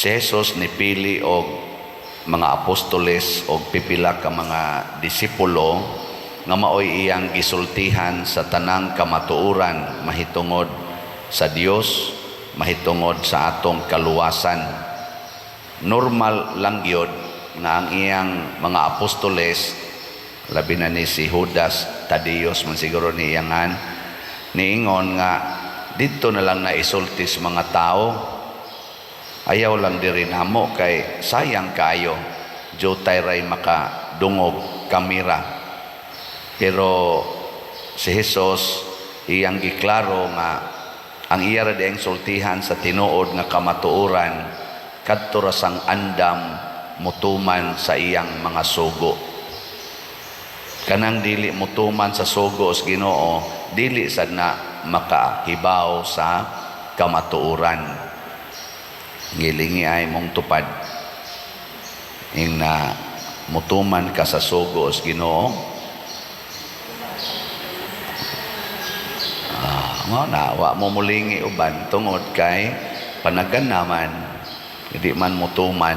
Si Jesus nipili og mga apostoles og pipila ka mga disipulo nga maoy iyang gisultihan sa tanang kamatuoran mahitungod sa Dios, mahitungod sa atong kaluwasan. Normal lang gyud nga ang iyang mga apostoles, labi na ni si Judas Tadios man siguro ni iyangan, niingon nga didto na lang na isulti sa mga tao, ayaw lang diri namo kay sayang kaayo, jutay ray makadungog kamera. Pero si Jesus, iyang giklaro nga ang iya ra diayng sultihan sa tinuod nga kamatuoran kadto ra sang andam mutuman sa iyang mga sugo. Kanang dili mutuman sa sugo sa Ginoo, dili sad na makahibaw sa kamatuoran. Ngilingi ay mong tupad ing na mutuman ka sa sugo sa Ginoo. Mao na wa mo mulingi uban tungod kay panagan naman, hindi man mutuman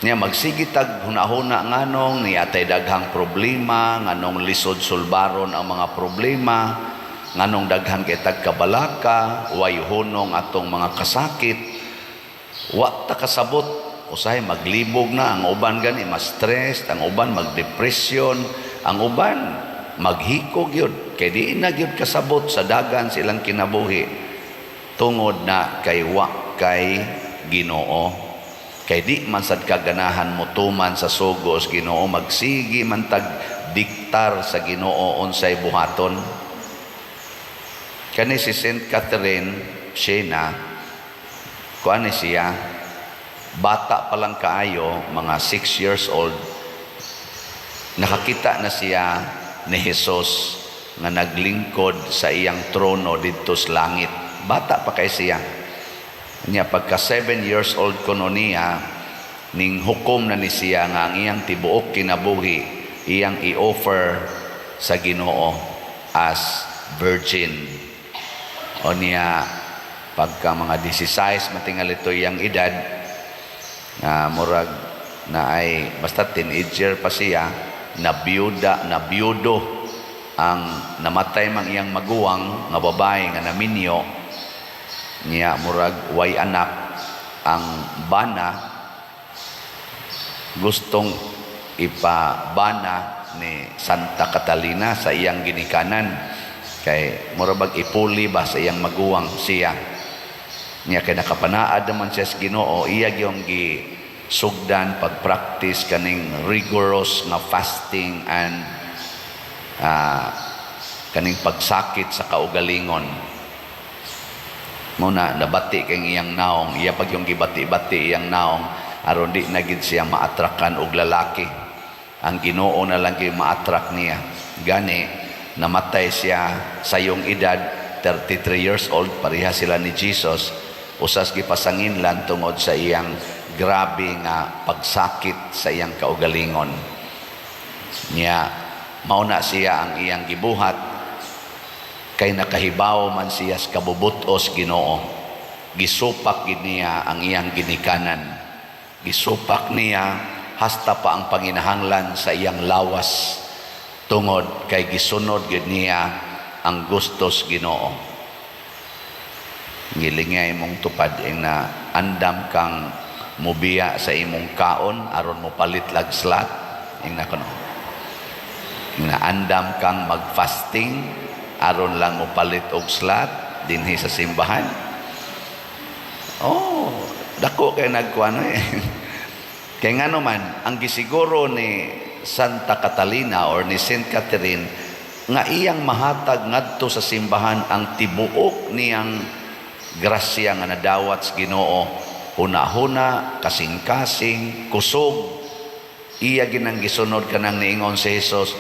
niya. Magsige tag hunahuna nganong ni atay daghang problema, nganong lisod sulbaron ang mga problema, nganong daghan kay tag kabalaka, way hunong atong mga kasakit, wa ta kasabot. Usahay maglibog na ang uban, gani ma-stress ang uban, magdepresyon ang uban, maghikog yun kay di na gyud kasabot sa dagan silang kinabuhi tungod na kay wa kay Ginoo, kay di man sad kaganahan motuman sa sugo sa Ginoo. Magsige man tag diktar sa Ginoo unsay buhaton. Kani si Saint Catherine Siena, kuan ni siya, bata pa lang kaayo, mga 6 years old, nakakita na siya ni Jesus nga naglingkod sa iyang trono didto sa langit. Bata pa kay siya. Nya pagka 7 years old kuno niya, ning hukom na ni siya nga ang iyang tibuok kinabuhi iyang i-offer sa Ginoo as virgin. O niya pagka mga 16 matingal ito iyang edad nga murag na ay basta teenager pa siya, nabiyuda, nabiyudo ang namatay mang iyang maguwang nga babae nga naminyo niya, murag way anak ang bana. Gustong ipabana ni Santa Catalina sa iyang ginikanan kay murag bag ipuli ba sa iyang maguwang siya niya, kay nakapanaad naman siya sa Ginoo. Iya gyung gi sugdan pag-practice kaning rigorous nga fasting and kaning pagsakit sa kaugalingon. Muna nabati kay iyang naong, iya pag yung gibati-bati iyang naong aron di na gid siya maatrakan og lalaki, ang Ginoo na lang gyud maatrak niya. Gani namatay siya sa iyong edad 33 years old, pareha sila ni Jesus, usas gipasanginlan tungod sa iyang grabe nga pagsakit sa iyang kaugalingon. Niya mao na siya ang iyang gibuhat kay nakahibaw man siya sa kabubutos Ginoo. Gisupak gid niya ang iyang ginikanan, gisupak niya hasta pa ang panginahanglan sa iyang lawas tungod kay gisunod gid niya ang gustos Ginoo. Ngilingay mong tupad ing na andam kang mubiya sa imong kaon aron mo palit lag slot, ing na kuno. Ing na andam kang mag-fasting aron lang mo palit og slot dinhi sa simbahan. Oh, dako kay nagkuano eh. Kay ngano man ang gisiguro ni Santa Catalina or ni Saint Catherine nga iyang mahatag ngadto sa simbahan ang tibuok niyang grasya nga nadawat sa Ginoo, huna-huna, kasing-kasing, kusog, iya ginang gisunod kanang niingon si Jesus,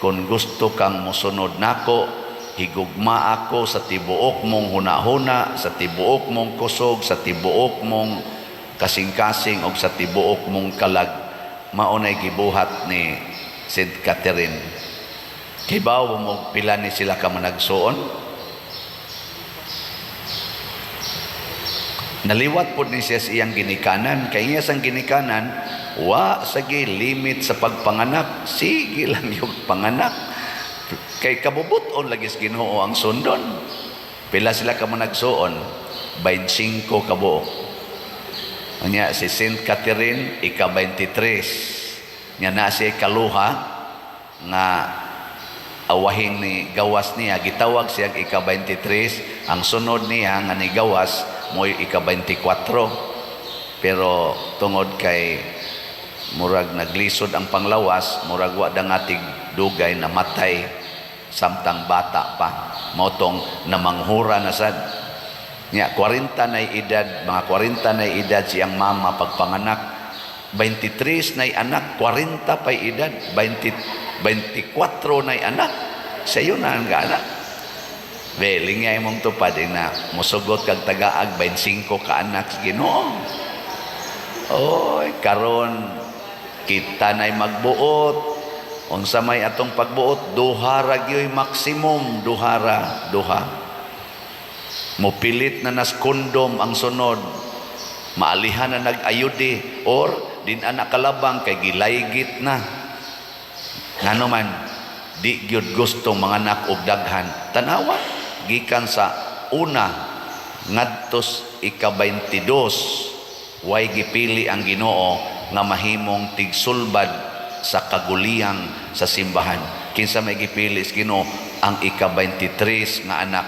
"Kung gusto kang mosunod nako, higugma ako sa tibuok mong huna-huna, sa tibuok mong kusog, sa tibuok mong kasing-kasing ug sa tibuok mong kalag." Mao nay gibuhat ni Saint Catherine. Kibaw mo pila ni sila ka managsuon? Naliwat pod ni siya sa iyang ginikanan. Kay iya sang ginikanan, wa sagi limit sa pagpanganak. Sige lang yung panganak. Kay kabubuton lagi sa Ginoo ang sundon. Pila sila ka managsuon? 25 ka buok. Unya si Saint Catherine, ika 23. Nya na siya kaluha nga awahing ni gawas niya, gitawag siya ika 23. Ang sunod niya nga ni gawas mo'y ika 24, pero tungod kay murag naglisod ang panglawas, murag wa dangatig dugay, namatay samtang bata pa. Mao tong namanghura na sad niya, 40 na edad, mga 40 na edad siyang mama pagpanganak. 23 na anak, 40 pa'y edad, 20, 24 na anak. Sayo na ang anak. Be, lingay mong tupad na musugot kag tagaag 25 ka anak sa Ginoo. Oy, karon kita na'y magbuot. Unsa may atong pagbuot, duha ra gyoy maximum, duhara, duha. Mopilit na nas kondom ang sunod. Maalihan na nag-ayudi or din anak kalabang kay gilaygit na. Ngano man di gyud gusto manganak og daghan. Tanawa, gikan sa una ngadtos ika-22, way gipili ang Ginoo nga mahimong tigsulbad sa kaguliyang sa simbahan. Kinsa may gipili sa Ginoo? Ang ika-23 nga anak.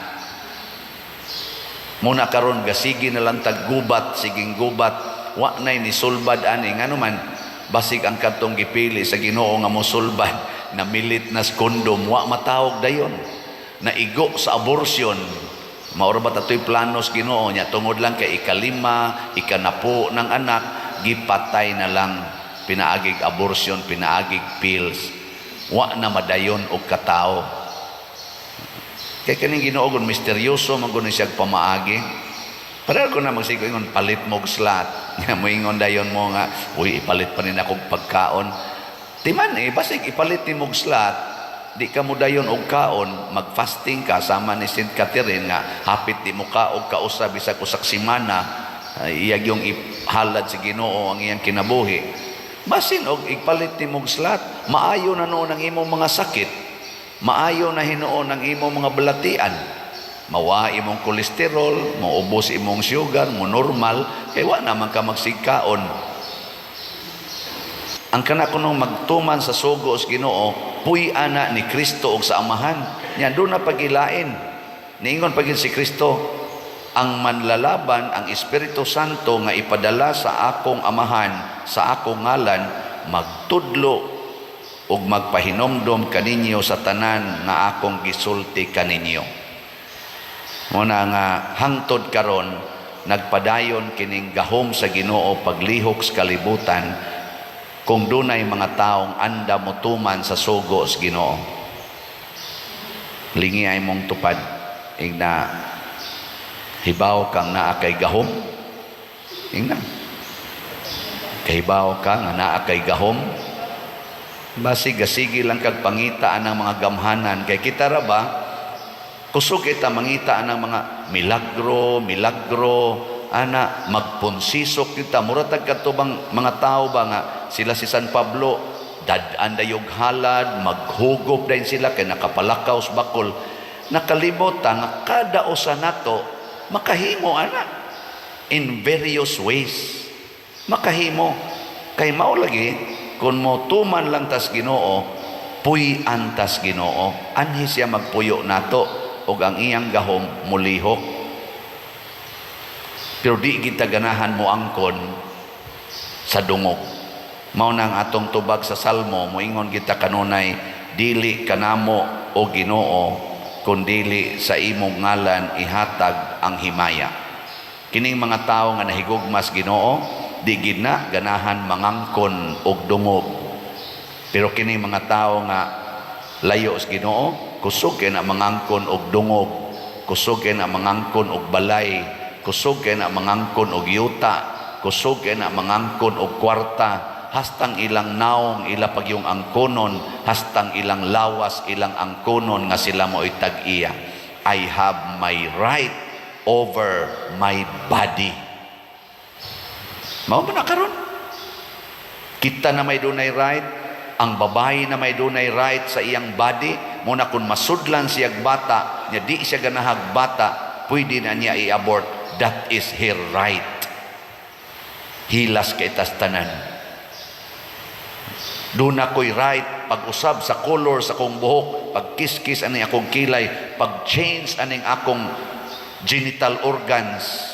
Muna karon gasigi na lang tag gubat, siging gubat, wa nay ni sulbad ani. Ngano man, basig ang kadtong gipili sa Ginoo nga mosulbad namilit na sa kondom, wa matawog dayon. Naigo sa abortion. Maura ba tatoy planos Ginoo nya? Tungod lang kay ikalima, ikanapo ng anak, gipatay na lang pinaagig abortion, pinaagig pills. Wa na madayon og katao. Kay kaning Ginoo gun misteryoso man gud ni siya pamaagi. Pareho ko na magsigo ingon palit mo og slot. Moingon dayon mo nga, "Uy, ipalit pa ni akong pagkaon." Timan eh, basig ipalit ni mog slot, di ka mo dayon og kaon, magfasting ka sama ni Saint Catherine nga hapit di mo kaog kausa bisag usak semana, ay, iyag yung ihalad sa Ginoo ang iyang kinabuhi. Basin og ipalit ni mog slot, maayo na noon ang imong mga sakit. Maayo na hinuon ang imong mga balatian. Mawa imong kolesterol, moubos imong sugar, mo normal, kay wa naman ka magsigkaon. Ang kana kunong magtuman sa sugo sa Ginoo, puy ana ni Kristo og sa Amahan. Nya do na pagilain. Niingon pagin si Kristo, ang manlalaban, ang Espiritu Santo nga ipadala sa akong Amahan, sa akong ngalan, magtudlo ug magpahinomdom kaninyo sa tanan nga akong gisulti kaninyo. Muna nga hangtod karon nagpadayon kining gahom sa Ginoo paglihok sa kalibutan kung dunay mga taong anda motuman sa sugo sa Ginoo. Lingi ay mong tupad, ingna hibaw kang naa kay gahom. Ingna kahibaw ka nga naa kay gahom. Basig gasigi lang kag pangita ang mga gamhanan, kay kita ra ba kusog kita mangita ang mga milagro, milagro ana, magponsisok kita, mura tag kadto bang mga tao ba nga sila si San Pablo, dad-an dayog halad, maghugop dayon sila kay nakapalakaw sa bakol. Nakalimot ta nga kada usa nato makahimo ana in various ways. Makahimo kay mao lagi kung mo tuman lang tas Ginoo, puy antas Ginoo, anhi siya magpuyo nato ug ang iyang gahom mulihok. Pero di kita ganahan mo angkon sa dungog. Mao na ang atong tubag sa Salmo, moingon kita kanunay, "Dili kanamo, o Ginoo, kun dili sa imong ngalan ihatag ang himaya." Kining mga tawo nga nahigugmas Ginoo, di gid na ganahan mangangkon og dungog. Pero kining mga tawo nga layo sa Ginoo, kusog kay na mangangkon og dungog, kusog kay na mangangkon og balay, kusog kay na mangangkon og yuta, kusog kay na mangangkon og kwarta, hastang ilang naong ila pagyung angkonon, hastang ilang lawas ilang angkonon nga sila mo'y tag-iya. "I have my right over my body." Mao man na karon. Kita na may dunay right, ang babae na may dunay right sa iyang body, mao na kung masudlan siyag bata, nya di siya ganahag bata, pwede na niya i-abort. That is her right. Hilas kay tas tanan. Duna ko'y right pag-usab sa color sa akong buhok, pagkiskis aning akong kilay, pag-change aning akong genital organs.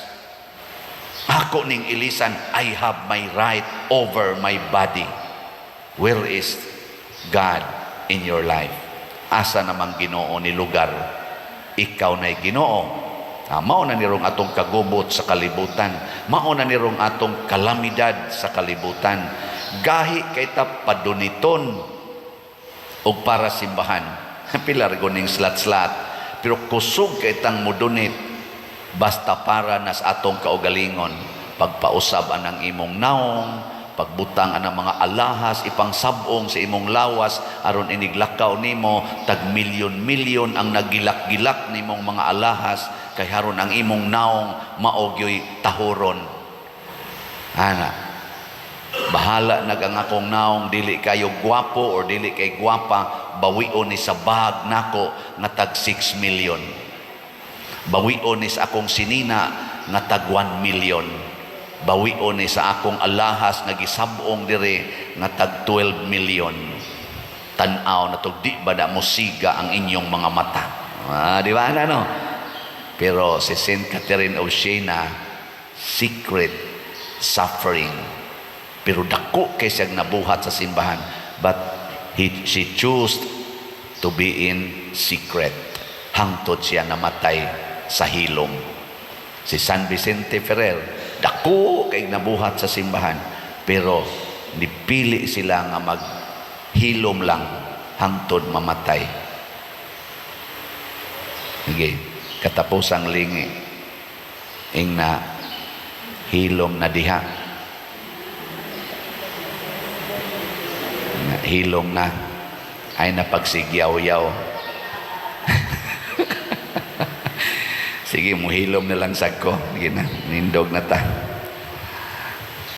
Ako ning ilisan, I have my right over my body. Where is God in your life? Asa namang Ginoo ni lugar? Ikaw na'y Ginoo. Ah, mao na nirong atong kagubot sa kalibutan. Mao na nirong atong kalamidad sa kalibutan. Gahi kay ta paduniton og para simbahan. Pila ra ning slat-slat. Pero kusog kay tang mudunit basta para nas atong kaugalingon. Pagpausab anang imong naong, pagbutang anang mga alahas ipangsabong sa imong lawas aron iniglakaw nimo, tag milyon-milyon ang nagilak-gilak nimong mga alahas kay haron ang imong naong mao gyoy tahuron ana. Bahala nag ang akong naong dili kayo gwapo or dili kay gwapa, bawion ni sa bag nako nga tag 6 million, bawion ni sa akong sinina nga tag 1 million, bawion ni sa akong alahas nga gisabong dire nga tag 12 million. Tan-aw na to, di ba na musiga ang inyong mga mata? Ah, di ba na, no? Pero si Saint Catherine of Siena, secret suffering, pero dako kay siyang nabuhat sa simbahan, but she chose to be in secret hangtod siya namatay sa hilom. Si San Vicente Ferrer, dako kay nabuhat sa simbahan, pero nipili sila nga maghilom lang hangtod mamatay. Sige, katapusang lingi. Ingna, hilom na diha. Na, hilom na. Ay napagsigyaw-yaw. Sige, muhilom na lang sad ko. Sige na, nindog na ta.